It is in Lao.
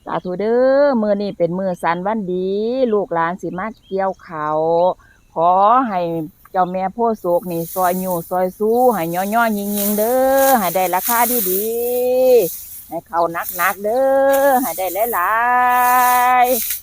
ສາທຸເດີ ມື້ນີ້ເປັນມື້ສັນວັນດີ ລູກຫຼານຊິມາກ່ຽວເຂົ້າ ຂໍໃຫ້ເຈົ້າແມ່ໂພธิ์ໂສກນີ້ຊ່ອຍຍູ້ຊ່ອຍຊູ ໃຫ້ຍໍໆຍິງໆເດີ ໃຫ້ໄດ້ລາຄາດີໆ ໃຫ້ເຂົ້າໜັກໆເດີ ໃຫ້ໄດ້ຫຼາຍໆ